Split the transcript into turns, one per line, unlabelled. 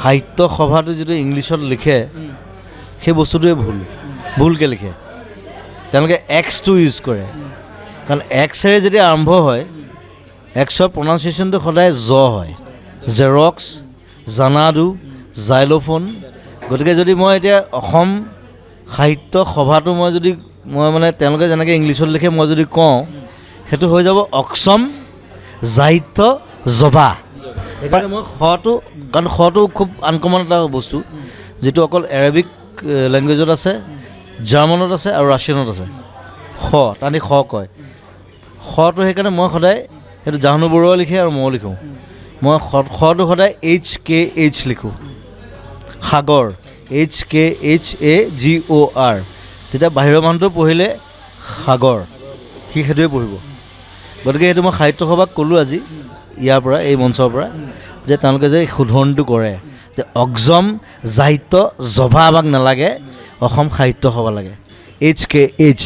সাহিত্য সভাটো যিটো ইংলিছত লিখে, সেই বস্তুটোৱে ভুল, ভুলকৈ লিখে। তেওঁলোকে এক্সটো ইউজ কৰে, কাৰণ এক্সেৰে যেতিয়া আৰম্ভ হয়, এক্সৰ প্ৰনাউন্সিয়েশ্যনটো সদায় জ হয়। Xerox, Xanadu, xylophone. গতিকে যদি মই এতিয়া অসম সাহিত্য সভাটো মই যদি মই মানে তেওঁলোকে যেনেকৈ ইংলিছত লিখে, মই যদি কওঁ, সেইটো হৈ যাব অক্সম জাহিত্য জবা। সেইকাৰণে মই সটো, কাৰণ সটো খুব আনকমন এটা বস্তু, যিটো অকল এৰেবিক লেংগুৱেজত আছে, জাৰ্মানত আছে আৰু ৰাছিয়ানত আছে। স তাহাঁতি স কয় সটো। সেইকাৰণে মই সদায় সেইটো, জাহ্নু বৰুৱা লিখে আৰু ময়ো লিখোঁ, মই সটো সদায় এইচ কে এইচ লিখোঁ। সাগৰ, HKHAGOR। তেতিয়া বাহিৰৰ মানুহটো পঢ়িলে সাগৰ, সি সেইটোৱে পঢ়িব। গতিকে সেইটো মই সাহিত্য সভাক ক'লোঁ আজি ইয়াৰ পৰা, এই মঞ্চৰ পৰা, যে তেওঁলোকে যে শুধৰণিটো কৰে যে অক্সম সাহিত্য জভা আমাক নালাগে, অসম সাহিত্য সভা লাগে, এইচ কে এইচ।